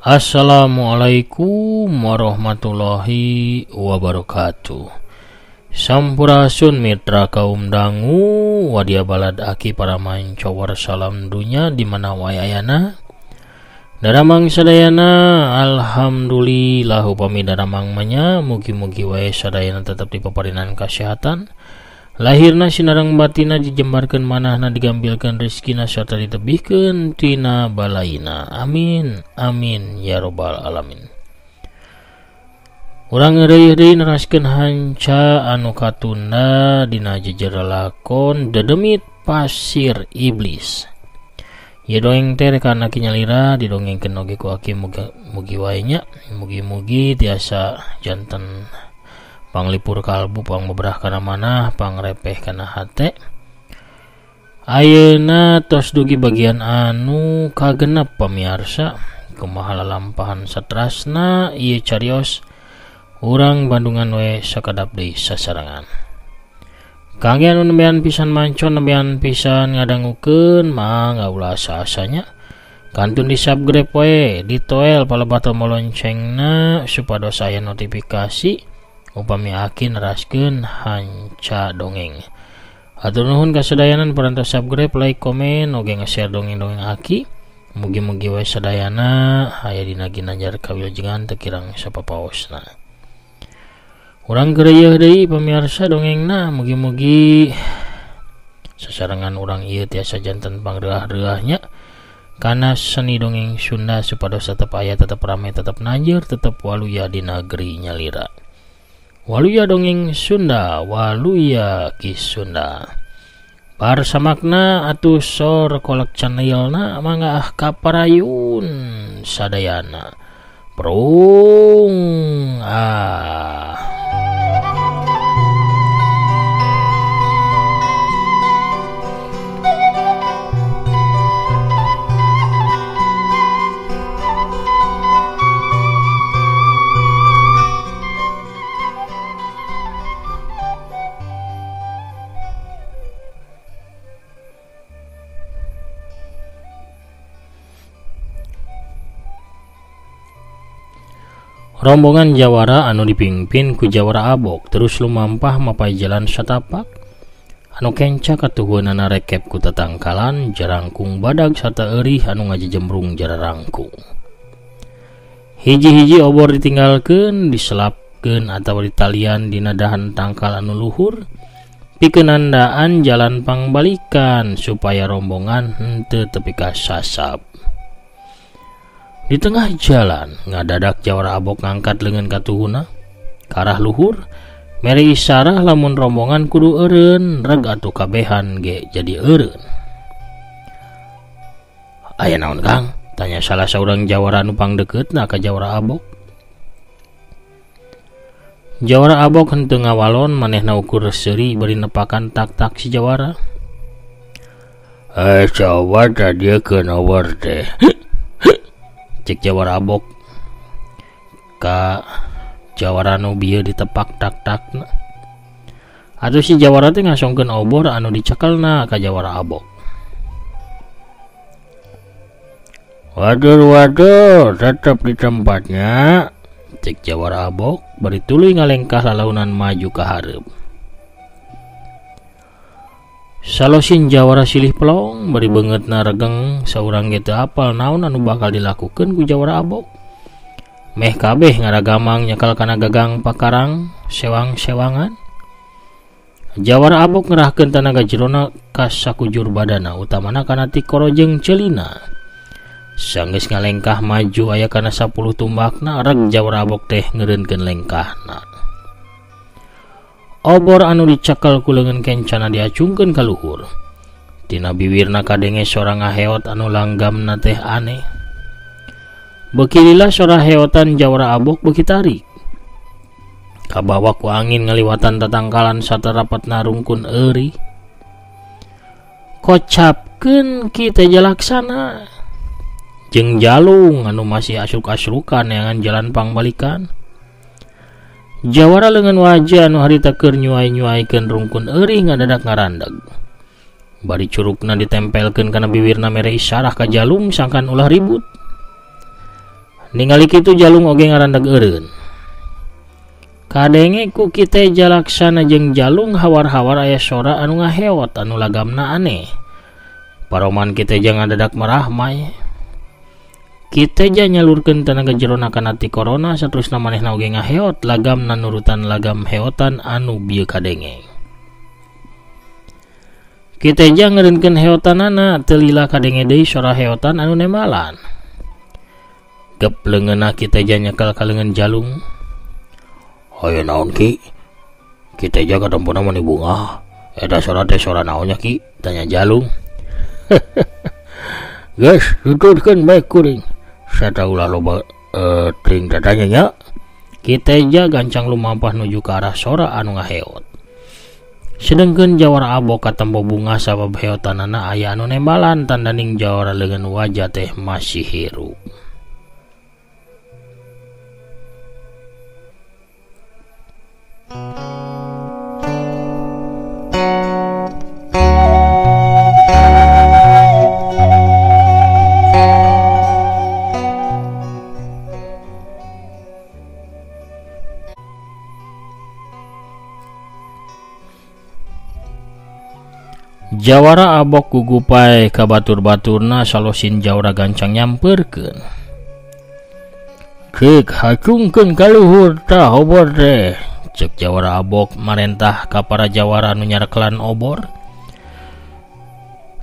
Assalamualaikum warahmatullahi wabarakatuh. Sampurasun mitra kaum dangu wadia balad aki para mancowar salam dunya di mana wae ayana. Daramang sadayana alhamdulillah upami daramang manya mugi-mugi wae sadayana tetep dipaparinan kasehatan. Lahirna sinareng batina dijembarkeun manahna digambilkeun rezekina sarta ditebihkeun tina balaina. Amin amin ya robbal alamin. Urang ngeureuyeuh deui neraskeun hanca anu katunda dina jejer lakon Dedemit Pasir Iblis. Ieu dongeng teh rek kana kinyalira didongengkeun oge ku aki mugi wae nya, mugi-mugi tiasa janten panglipur kalbu, pangbeberah kana manah, pangrepeh kana hate. Ayeuna tos dugi bagian anu kagenep pamiarsa, kumaha lalampahan satrasna ieu carios urang Bandungan we sakadap deui sasarengan. Kangge anu nembean pisan mancon, nembean pisan ngadangukeun, mangga ulah asa-asanya. Kantun di subscribe we, ditoel palebah tombol loncengna supados aya notifikasi upami aki neraskeun hanca dongeng. Hatur nuhun kasadayanan parantos subscribe, like, komen, oge nge-share dongeng-dongeng aki. Mugi-mugi wae sadayana aya dina ginanjar kawilujengan teu kirang sapapaosna. Urang geureuyeih deui pamirsa dongengna, mugi-mugi sasarengan urang ieu tiasa janten pangreuah-reuahnya kana seni dongeng Sunda supados tetep aya, tetep rame, tetep nanjeur, tetep waluya di negeri nyalira. Waluya dongeng Sunda, waluya Ki Sunda. Parsamakna atuh sor kolak channelna mangga ah kaparayun sadayana. Prung ah. Rombongan jawara anu dipimpin ku Jawara Abok terus lumampah mapai jalan satapak anu kenca katuhunana rekep ku tetangkalan jarangkung badag sarta eurih anu ngajejembrung jararangkung. Hiji-hiji obor ditinggalkeun, diselapkeun atawa ditalian dina dahan tangkal anu luhur pikeun nandaan jalan pangbalikan supaya rombongan henteu tepi ka sasab. Di tengah jalan, ngadadak Jawara Abok ngangkat leungeun katuhuna ka arah luhur, mere isarah lamun rombongan kudu eureun, reg atuh kabehan ge jadi eureun. Aya naon Kang? Tanya salah saurang jawara anu pangdekeutna ka Jawara Abok. Jawara Abok henteu ngawalon manehna ukur seuri bari nepakan tak-tak si jawara. Coba tadi keun obor teh. Cek Jawara Abok ka jawara nu bieu ditepak tak-takna. Atuh si jawara teh ngasongkeun obor anu dicekelna ka Jawara Abok. Waduh waduh, tetep di tempatnya. Cek Jawara Abok bari tuluy ngalengkah lalaunan maju ka hareup. Salosin jawara silih pelong bari beungeutna regeng saurang ge teu apal naon anu bakal dilakukeun ku Jawara Abok. Meh kabeh ngaragamang nyekal kana gagang pakarang sewang-sewangan. Jawara Abok ngerahkeun tanaga jerona ka sakujur badana utamana kana tikoro jeung ceulina. Sanggeus ngalengkah maju aya kana 10 tumbakna reg Jawara Abok teh ngeureunkeun lengkahna. Obor anu dicekel ku leungeun kencana diacungkeun ka luhur. Tina biwirna kadenge sora ngaheot anu langgamna teh aneh. Beuki lila sora heotan Jawara Abok beuki tarik. Kabawa ku angin ngaliwatan tatangkalan sarta rapatna rungkun eurih. Kocapkeun Ki Teja Laksana jeung Jalung anu masih asruk-asrukan neangan jalan pangbalikan. Jawara leungeun wajah anu harita keur nyuai-nyuaikeun rungkun eurih ngadadak ngarandeg. Bari curugna ditempelkeun kana biwirna mere isyarah ka Jalung sangkan ulah ribut. Ningali kitu Jalung oge ngarandag eureun. Kadenge ku Ki Teja Laksana jeung Jalung hawar-hawar aya sora anu ngaheot anu lagamna aneh. Paroman Ki Teja ngadadak marahmay. Ki Teja nyalurkeun tenaga jerona kana ti korona saterusna manehna oge ngaheot lagamna nurutan lagam heotan anu bieu kadenge. Ki Teja ngeureunkeun heotanana teu lila kadenge deui sora heotan anu nembalan. Gep leungeunna Ki Teja nyekel ka leungeun Jalung. Aya naon Ki? Ki Teja katempona mani bungah. Eta sora teh sora naonnya Ki? Tanya Jalung. Geus, tuturkeun bae kuring. Sata ulah loba teuing tatanya nya. Ki Teja gancang lumampah nuju ka arah sora anu ngaheot. Sedengkeun jawara abok katempo bunga sabab heotanana aya anu nembalan tandaning jawara leungeun wajah teh masih hirup. Jawara abok gugupai ka batur-baturna salosin jawara gancang nyamperkeun. Keuk hacungkeun ka luhur tah obor teh. Cek jawara abok marentah ka para jawara anu nyarekelan obor.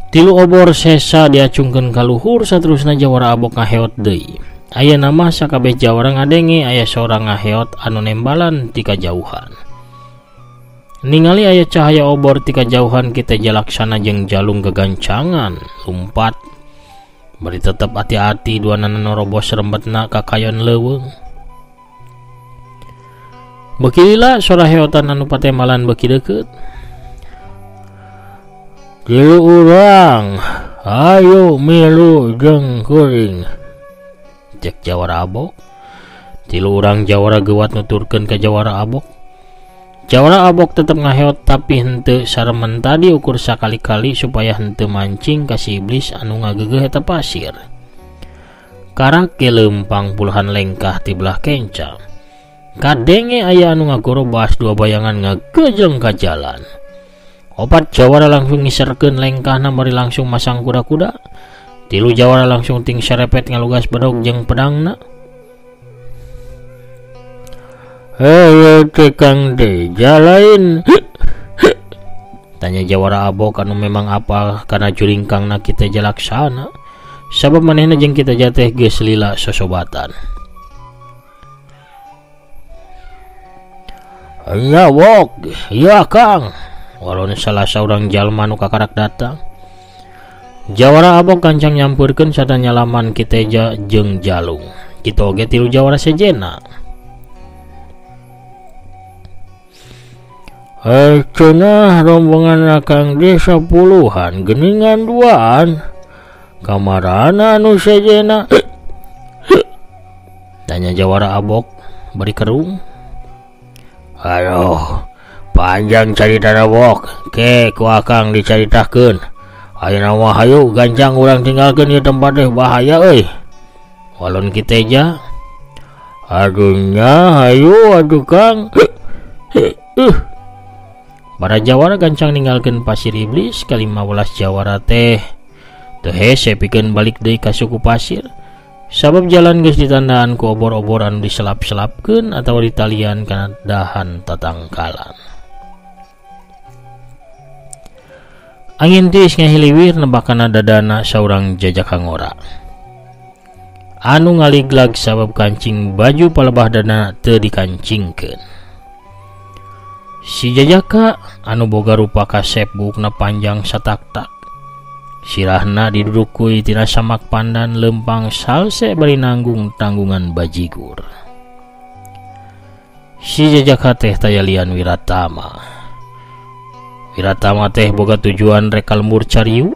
Tilu obor sesa diacungkeun ka luhur saterusna jawara abok ngaheot deui. Aya nama sakabeh jawara ngadenge aya sora ngaheot anu nembalan ti kajauhan. Ningali aya cahaya obor ti kajauhan Ki Teja Laksana jeung Jalung gegancangan lumpat. Bari tetep hati-hati duanana norobos rembetna ka kayon leuweung. Beuki lila sora heotan anu patembalan beuki deukeut. Tilu urang, ayo milu jeung kuring. Cek jawara abok. Tilu urang jawara geuwat nuturkeun ka jawara abok. Jawara abok tetep ngaheot tapi henteu saremen tadi ukur sakali-kali supaya henteu mancing ka si iblis anu ngagegeuh eta pasir. Karak ge leumpang puluhan lengkah ti belah kenca. Kadenge aya anu ngagorobas dua bayangan ngagejeng ka jalan. Opat jawara langsung ngiserkeun lengkahna bari langsung masang kuda-kuda. Tilu jawara langsung ting serepet ngalugas bedog jeung pedangna. Hei Kang Teja lain? Tanya jawara abok anu memang apal kana juringkangna Ki Teja Laksana. Sabab manehna jeung Ki Teja teh geus lila sosobatan. Nya wok, ya Kang. Walon salah saurang jalma nu kakarak datang. Jawara abok gancang nyampeurkeun sarta nyalaman Ki Teja jeung Jalung. Kitu oge tilu jawara sejena. Cenah rombongan Kang Desa puluhan geningan duaan. Kamarana anu sejena? Tanya jawara abok bari kerung. Aduh, panjang caritana bok. Ke ku akang dicaritakeun. Ayeuna mah hayu gancang urang tinggalkeun ieu tempat teh bahaya euy. Walon Ki Teja. Aduh nya hayu aduh Kang. Para jawara gancang ninggalkeun pasir iblis ka-15 jawara teh teu hese pikeun balik deui ka suku pasir. Sabab jalan geus ditandaan ku obor-obor anu diselap-selapkeun atawa ditalian kana dahan tatangkalan. Angin tiis ngahiliwir nebakana dadana saurang jajaka ngora. Anu ngaliglag sabab kancing baju palebah dana teu dikancingkeun. Si jajaka anu boga rupa kasep buukna panjang sataktak. Sirahna didudukui tina samak pandan lempang salse bari nanggung tanggungan bajigur. Si jajaka teh tayalian Wiratama. Wiratama teh boga tujuan rek ka lembur cariu.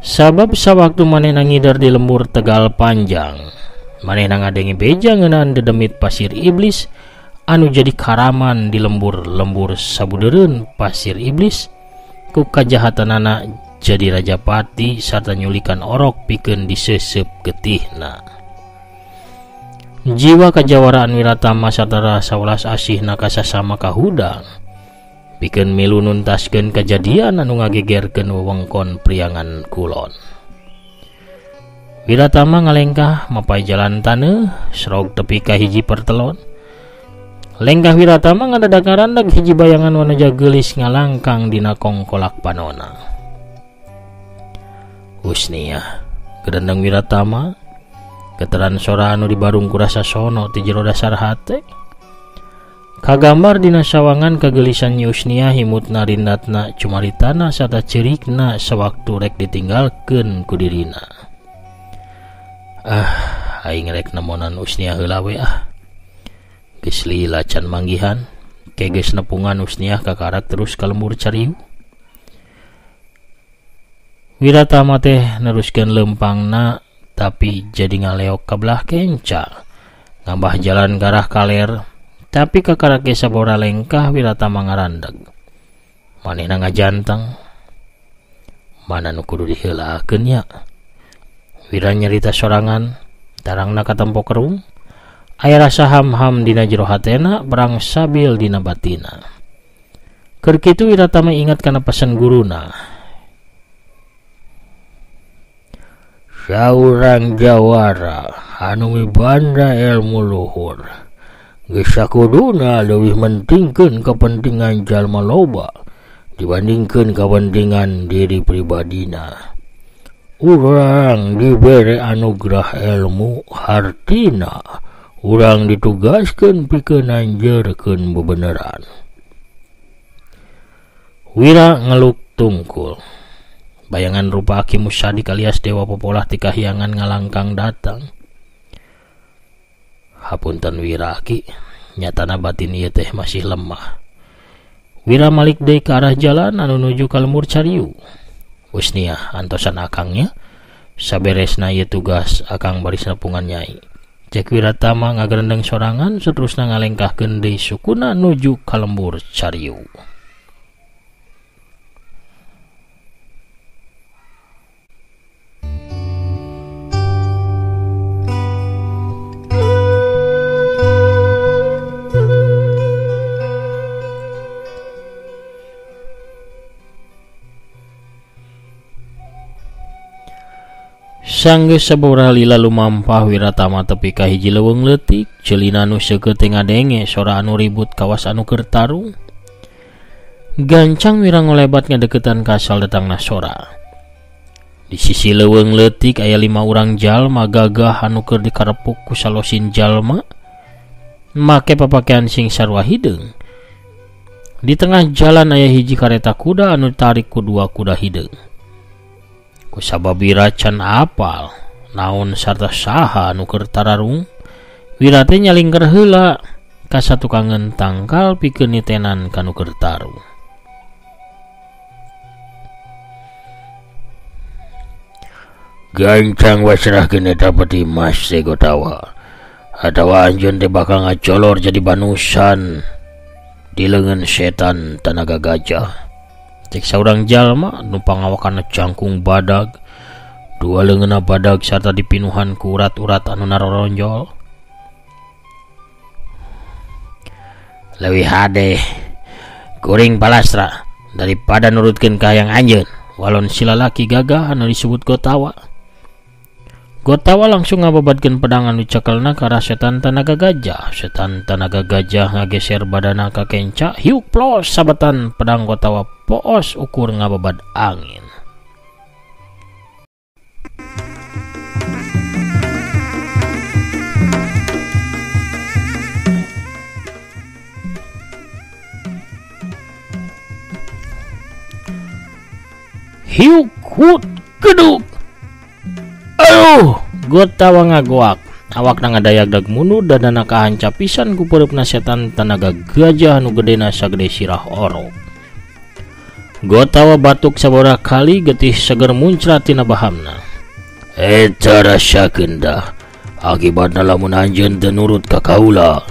Sabab sawaktu manehna ngider di lembur Tegal Panjang, manehna ngadenge beja ngeunaan dedemit pasir iblis anu jadi karaman di lembur-lembur sabudeureun pasir iblis ku kajahatanana jadi rajapati sarta nyulikan orok pikeun diseuseup getihna. Jiwa kajawaraan Wiratama sarta rasa welas asihna ka sasama kahudang pikeun milu nuntaskeun kajadian anu ngagegerkeun wewengkon Priangan Kulon. Wiratama ngalengkah mapai jalan taneuh srog tepi ka hiji pertelon. Lengkah Wiratama ngadadak ngarandag hiji bayangan wanaja geulis ngalangkang dina kongkolak panona. Husniah gerendeng Wiratama keteran sora anu dibarung ku rasa sono ti jero dasar hate. Kagambar dina sawangan kagelisan Husniah himutna rindatna cumaritana sarta ceurikna sawaktu rek ditinggalkeun ku dirina. Ah, aing rek nemonan Husniah heula we ah. Geus lila can manggihan, ke geus nepungan Husniah kakarak terus ka lembur cariu. Wiratama teh neruskeun leumpangna tapi jadi ngaleok ka belah kenca. Ngambah jalan garah kaler, tapi kakarak ge sabora lengkah Wiratama ngarandeg. Manehna ngajanteng. Mana nu kudu diheulakeun nya? Wira nyarita sorangan, tarangna katempo kerung. Aya rasa ham-ham dina jero hatena, berang sabil dina batina. Keur kitu Wiratama ingat kana pesan guruna. Saurang jawara anu mibanda ilmu luhur geus sakuduna leuwih mentingkeun kepentingan jalma loba dibandingkeun kepentingan diri pribadina. Urang dibere anugerah ilmu hartina urang ditugaskeun pikeun nanjeurkeun bebeneran. Wira ngeluk tungkul. Bayangan rupa Aki Musadik alias Dewa Popolah ti kahyangan ngalangkang datang. Hapunten Wira Aki, nyatana batin ieu teh masih lemah. Wira malik deui ka arah jalan anu nuju ka lembur cariu. Husniah antosan akangnya, saberesna ieu tugas akang baris nepungan nyai. Cek Wiratama ngagerendeng sorangan seterusna ngalengkahkeun deui sukuna nuju ka lembur cariu. Sanggeus sababaraha lila lumampah Wiratama tepi ka hiji leuweung leutik, ceulina nu seukeut teh ngadenge sora anu ribut kawas anu keur tarung. Gancang Wira ngolebat ngadeukeutan ka asal datangna sora. Di sisi leuweung leutik aya 5 urang jalma gagah anu keur dikarepuk ku salosin jalma make papakean sing sarua hideung. Di tengah jalan aya hiji kareta kuda anu ditarik ku 2 kuda hideung. Kusabab Wira can apal naon sarta saha anu keur tararung, Wira teh nyalingker heula ka satukangeun tangkal pikeun nitenan ka nu keur tarung. Gancang wasrahkeun eta peti mas teh Gotawa, atawa anjeun teh bakal ngacolor jadi banusan di leungeun setan tanaga gajah. Cek saurang jalma nu pangawakanna cangkung badag, 2 leungeunna badag sarta dipinuhan ku urat-urat anu naroronjol. Leuwih hade kuring palastra daripada nurutkeun ka hayang anjeun, walon si lalaki gagah anu disebut Gotawa. Gotawa langsung ngababadkeun pedang anu cakelna ka arah setan tanaga gajah. Setan tanaga gajah ngageser badana ka kenca, hiuk plos sabetan pedang Gotawa poos ukur ngababad angin. Hiuk hut geduk. Aduh, Gotawa ngagoak. Awakna ngadayagdag mundur dadana kahanca pisan ku peureupna setan tanaga gajah anu gedena sagede sirah orok. Gotawa batuk sabaraha kali getih seger muncrat tina bahamna. Eta rasakeun dah akibatna lamun anjeun teu nurut ka kaula.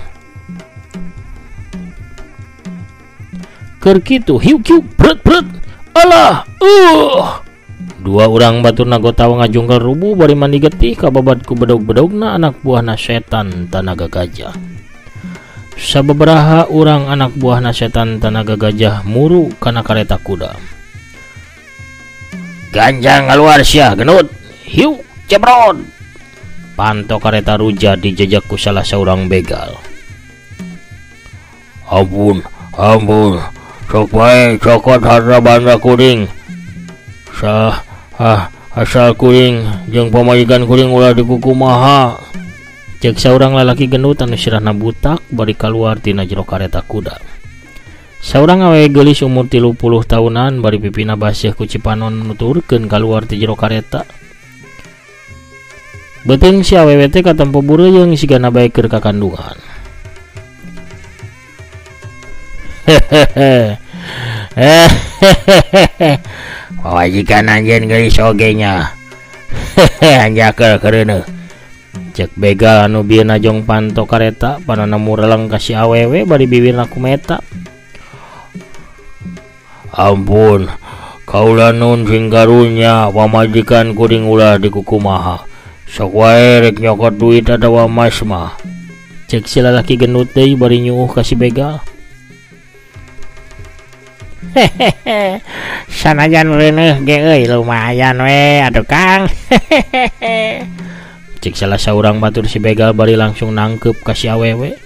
Keur kitu hiuk hiuk bret bret. Alah, Dua urang baturna gotawa ngajungkel rubuh bari mandi getih kababat ku bedog-bedogna anak buahna setan tanaga gajah. Sababaraha urang anak buahna setan tanaga gajah muru kana kareta kuda. Ganjang ngaluar sia genut, hiu cebrot. Panto kareta ruja dijejak ku salah saurang begal. Ampun, ampun, sok wae cokot harta banda kuring. Sah, asal kuring jeung pamajikan kuring ulah dikukumaha. Cek saurang lalaki gendut anu sirahna butak bari kaluar tina jero kareta kuda. Saurang awewe geulis umur 30 tahunan bari pipina baseuh ku cipanon nuturkeun kaluar ti jero kareta. Beuteung si awewe teh katempo bureuyeng sigana bae keur kakandungan. Hehehe. Hehehe. Pawajikan anjeun geulis oge nya. Hehehe, anjakeul keureuneuh. Cek begal anu bieu najong panto kareta panona mureleng ka si awewe bari bibirna kumeta. Ampun, kaula nun sing karunya pamajikan kuring ulah dikukumaha. Sok wae rek nyokot duit atawa emas mah. Cek si lalaki gendut deui bari nyuuh ka si begal. Hehehe, sanajan reuneuh ge euy lumayan we atuh Kang. Hehehe. Cek salah saurang batur si begal bari langsung nangkep ka si awewe.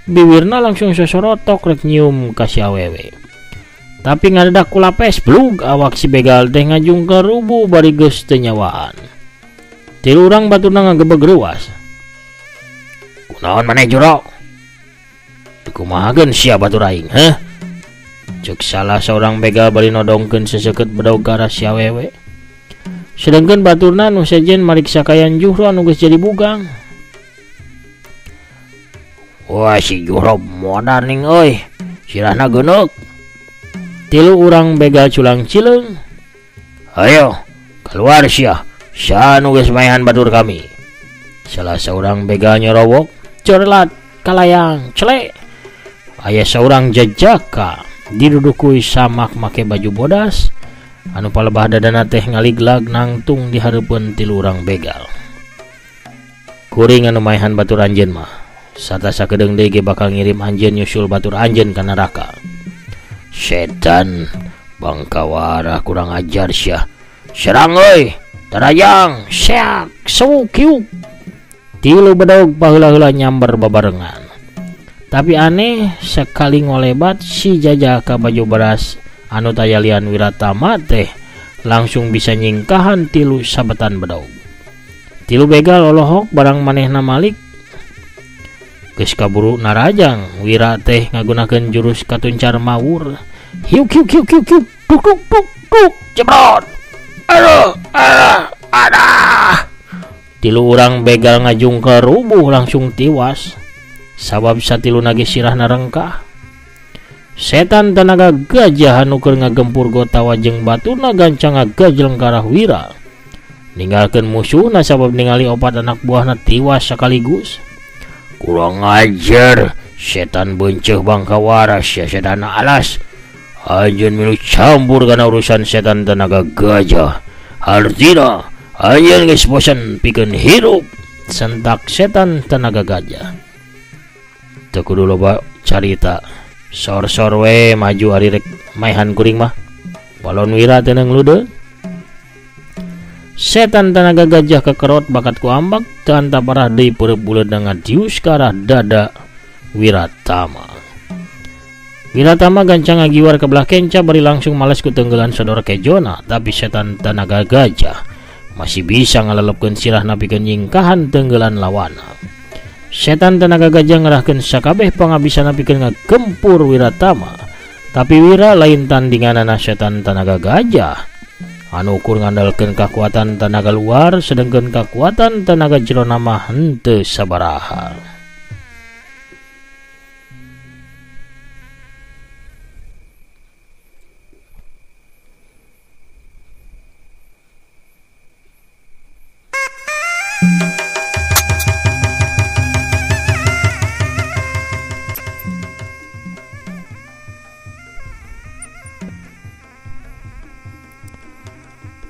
Bibirna langsung sosorotok rek nyium ka si awewe. Tapi ngadedak ku lapes blug awak si begal teh ngajungkel rubuh bari geus teu nyawaan. Tilu urang baturna ngagebeg reuas. Kunaon maneh juro? Dikumahakeun sia batur aing, heh? Cek salah saurang begal bari nodongkeun seseukeut bedog ka arah si awewe. Sedangkan baturna nu sejen mariksa kayan Juhro anu geus jadi bugang. Wah si Juhro modar ning euy, sirahna geuneuk. Tilu urang begal culang cileung. Ayo, keluar sia. Sia nu geus maehan batur kami. Salah saurang begal nyorowok, corelat kalayang, cele. Aya saurang jejaka didudukui samak make baju bodas. Anu palebah dadana teh ngaliglag nangtung di hareupeun tilu urang begal. Kuring anu maehan batur anjeun mah. Sarta sakedeung deui ge bakal ngirim anjeun nyusul batur anjeun ka neraka. Setan bangkawara kurang ajar sia. Serang euy, tarajang, seak, sukiuk. Tilu bedog paheula-heula nyamber babarengan. Tapi aneh sekali ngolebat si jajaka baju beras anu tayalian Wiratama teh langsung bisa nyingkahan tilu sabetan bedog. Tilu begal olohok barang manehna malik. Geus kaburu narajang, Wira teh ngagunakeun jurus katuncar mawur. Hiuk hiuk hiuk hiuk hiuk tuk tuk tuk tuk jebrot. Aduh, aduh, aduh. Tilu urang begal ngajungkel rubuh langsung tiwas. Sabab satilu nage sirahna rengkah. Setan tanaga gajah anu keur ngagempur gotawa jeung baturna gancang ngagajleng ka arah Wira. Ninggalkeun musuhna sabab ningali opat anak buahna tiwas sekaligus. Kurang ajar, setan benceuh bangka waras ya setan alas. Anjeun milu campur kana urusan setan tenaga gajah. Hartina anjeun geus bosan pikeun hirup. Sentak setan tenaga gajah. Teu kudu loba carita. Sor-sor we maju ari rek maehan kuring mah. Balon Wira teu ngeludeun. Setan tenaga gajah kekerot bakat ku ambak teu antaparah deui peureub buleudna ngadius ka arah dada Wiratama. Wiratama gancang ngagiwar ke belah kenca bari langsung males ku tenggelan sodor kejona, tapi setan tenaga gajah masih bisa ngalelepkeun sirahna pikeun nyingkahan tenggelan lawana. Setan tenaga gajah ngerahkeun sakabeh pangabisana pikeun ngagempur Wiratama, tapi Wira lain tandinganana setan tenaga gajah. Anu ukur ngandalkeun kakuatan tenaga luar sedangkan kakuatan tenaga jero mah henteu sabaraha.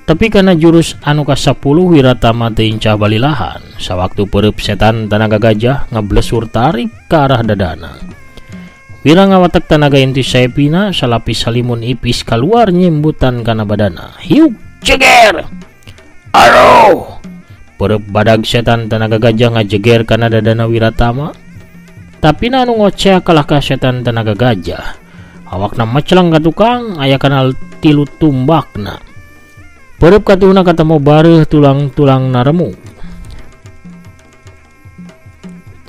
Tapi kana jurus anu ka-10 Wiratama teu incah balilahan. Sawaktu peureub setan tanaga gajah ngablesur tarik ka arah dadana. Wira ngawatek tanaga inti saepina salapis halimun ipis kaluar nyimbutan kana badana. Hiuk jeger. Aduh. Peureub badag setan tanaga gajah ngajeger kana dadana Wiratama. Tapi na anu ngoceh kalah ka setan tanaga gajah. Awakna mecelang ka tukang aya kana tilu tumbakna. Peureub katuhna katemu bareuh tulang-tulang naremuk.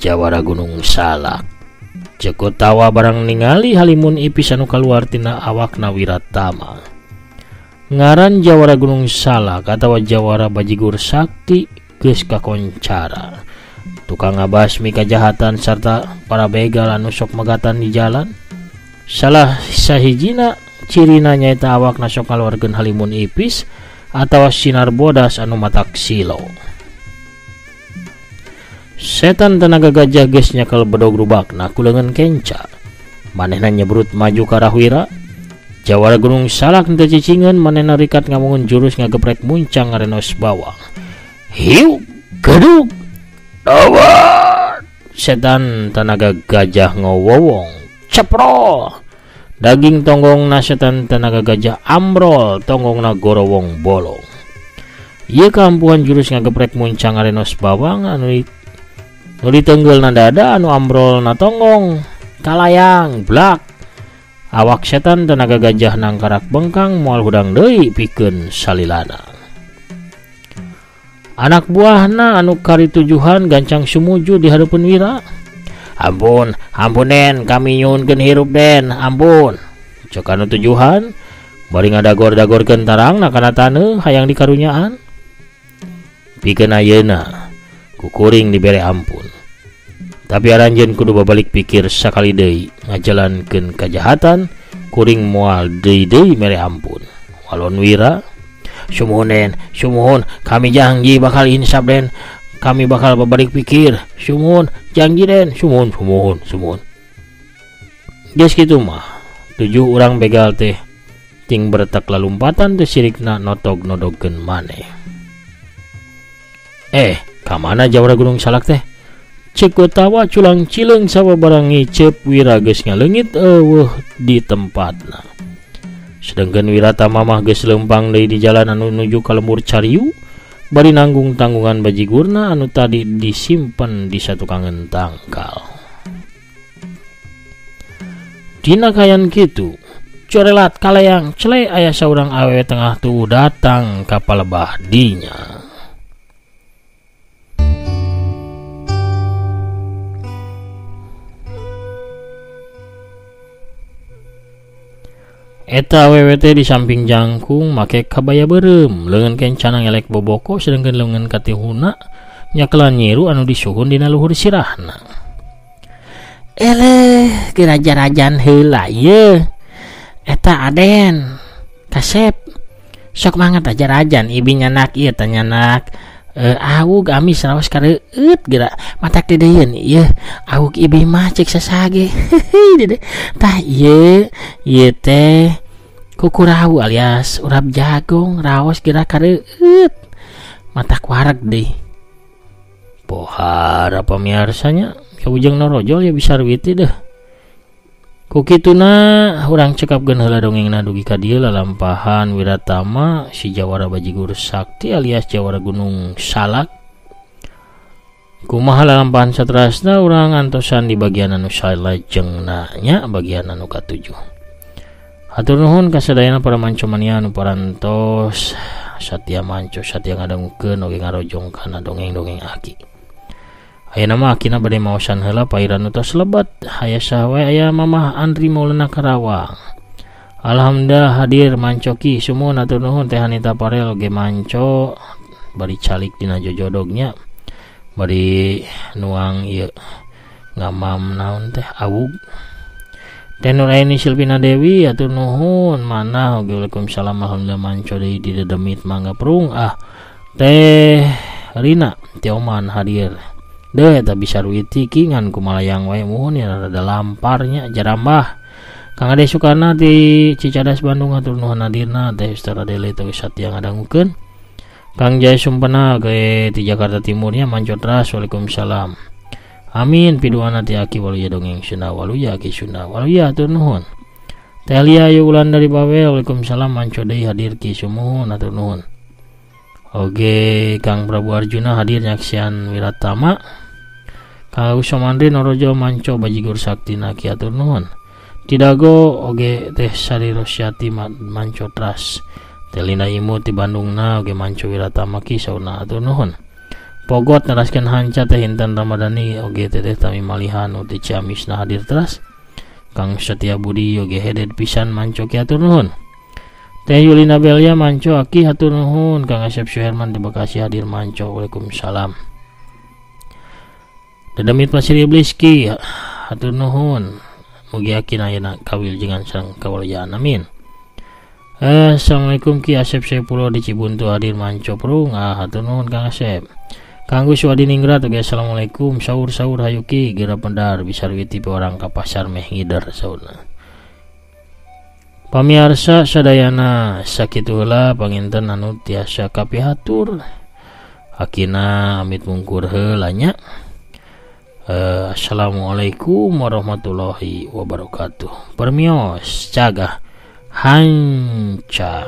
Jawara Gunung Salak Jeko tawa barang ningali halimun ipis anu kaluar tina awakna Wiratama. Ngaran Jawara Gunung Salak atawa Jawara Bajigur Sakti geus kakoncara. Tukang ngabasmi kajahatan sarta para begal anu sok megatan di jalan. Salah sahijina cirina nyaeta awakna sok ngaluarkeun halimun ipis atawa sinar bodas anu matak silo. Setan tenaga gajah geus nyekel bedog rubakna ku leungeun kenca. Manehna nyebrut maju ka arah Wira. Jawara Gunung Salak henteu cicingeun, manehna rikat ngamungun jurus ngageprek muncang ngarenos bawang. Hiu gedug dawat. Setan tenaga gajah ngowowong ceprol. Daging tonggongna setan tenaga gajah ambrol, tonggongna gorowong bolong. Ieu kaampuhan jurus ngageprek muncang ngarenos bawang anu ditenggel na dada anu ambrol na tonggong kalayang blak. Awak setan tenaga gajah nangkarak bengkang moal hudang deui pikeun salilana. Anak buahna anu kari tujuhan gancang sumuju di hareupeun Wira. Ampun, ampun den, kami nyuhunkeun hirup den, ampun. Cek anu tujuhan bari ngadagor-dagorkeun tarangna kana taneuh hayang dikarunyaan. Pikeun ayeuna kukuring dibere ampun. Tapi aranjeun kudu babalik pikir sakali deui ngajalankeun kajahatan, kuring moal deui-deui mere ampun. Walon Wira, sumuhun den, sumuhun, kami janji bakal insaf den. Kami bakal babalik pikir, sumuhun, janji den, sumuhun, sumuhun, sumuhun. Geus kitu mah, 7 urang begal teh ting bertek lalumpatan teh sirikna notog nodogkeun maneh. Ka mana Jawara Gunung Salak teh? Cek tawa culang cileung sababarang ngiceup Wira geus ngaleungit eueuh di tempatna. Sedengkeun Wiratama mah geus leumpang deui di jalan anu nuju ka lembur Cariu, bari nanggung tanggungan bajigurna anu tadi disimpen di satukangeun tangkal. Dina kayan kitu, corelat kalayang cele aya saurang awewe tengah tuh datang ka palebah dinya. Eta awewe teh di samping jangkung make kabaya beureum, leungeun kencana ngelek boboko sedengkeun leungeun katihuna nyakelan nyiru anu disuhun dina luhur sirahna. Eleh, geraja-rajan heula ieu. Eta Aden, kasep. Sok mangat raja-rajan ibi nyanak ieu teh nyanak. Awug amis raos kareueut geura matak dideun ieu awug ibi mah cek sasage. Tah ieu ieu teh kukurau alias urap jagung raos geura kareueut matak wareg deui. Pohara pamiarsanya kaujeng norojol ya bisa witi deh. Ku kituna urang cekapkeun heula dongengna dugi ka dieu lalampahan Wiratama si Jawara Bajigur Sakti alias Jawara Gunung Salak. Kumaha lalampahan saterasna urang antosan di bagian anu salajengna nya bagian anu katujuh. Hatur nuhun kasadayana para mancomania anu parantos satia manco satia ngadangukeun oge ngarojong kana dongeng-dongeng aki. Ayeuna mah akina bade maosan heula pairan nu tos lebat. Aya saha wae aya Mamah Andri Maulana Karawang. Alhamdulillah hadir mancoki sumuhun hatur nuhun Teh Anita Parel oge manco bari calik dina jojodognya bari nuang ieu ngamam naon teh awug. Teh Nuraini Silvina Dewi hatur nuhun mana oge waalaikumsalam alhamdulillah manco deui di dedemit mangga prung ah. Teh Rina Tioman hadir. Deh eta bisa ruiti kingan kumalayang wae muhun ya rada lamparnya jarambah. Kang Ade Sukarna di Cicadas Bandung hatur nuhun hadirna. Teh Ustaz Adele teh satia ngadangukeun. Kang Jaya Sumpena ke di Jakarta Timurnya manco teras. Waalaikumsalam. Amin piduana ti aki waluya dongeng Sunda waluya aki Sunda waluya hatur nuhun. Teh Lia Ayu Ulan dari Babel waalaikumsalam manco deui hadir ki sumuhun hatur nuhun. Oge Kang Prabu Arjuna hadir nyaksian Wiratama. Kang Agus Somandri Norojo manco bajigur saktina ki hatur nuhun. Tidago oge Teh Sari Rosyati manco tras. Teh Lina Imu ti Bandungna oge manco Wiratama ki sauna hatur nuhun. Pogot neraskeun hanca Teh Intan Ramadhani oge Teteh Tami Malihan ti Ciamisna hadir teras. Kang Setia Budi oge hedet pisan manco ki hatur nuhun. Teh Yulina Belia manco aki hatur nuhun. Kang Asep Suherman di Bekasi hadir manco waalaikumsalam. Dedemit Pasir Iblis ki hatur nuhun. Mugi yakin ayeuna kawil jangan sareng kawaluyaan amin. Assalamualaikum Ki Asep Saepuloh di Cibuntu hadir manco prung. Ah hatur nuhun Kang Asep. Kang Gus Wadiningrat oge assalamualaikum sahur-sahur hayu ki geura pendar bisa witi orang ka pasar meh ngider saurna. Pamiarsa sadayana sakitu heula panginten anu tiasa kapihatur. Akina amit mungkur heula nya. Assalamualaikum warahmatullahi wabarakatuh. Permios cagah hanca.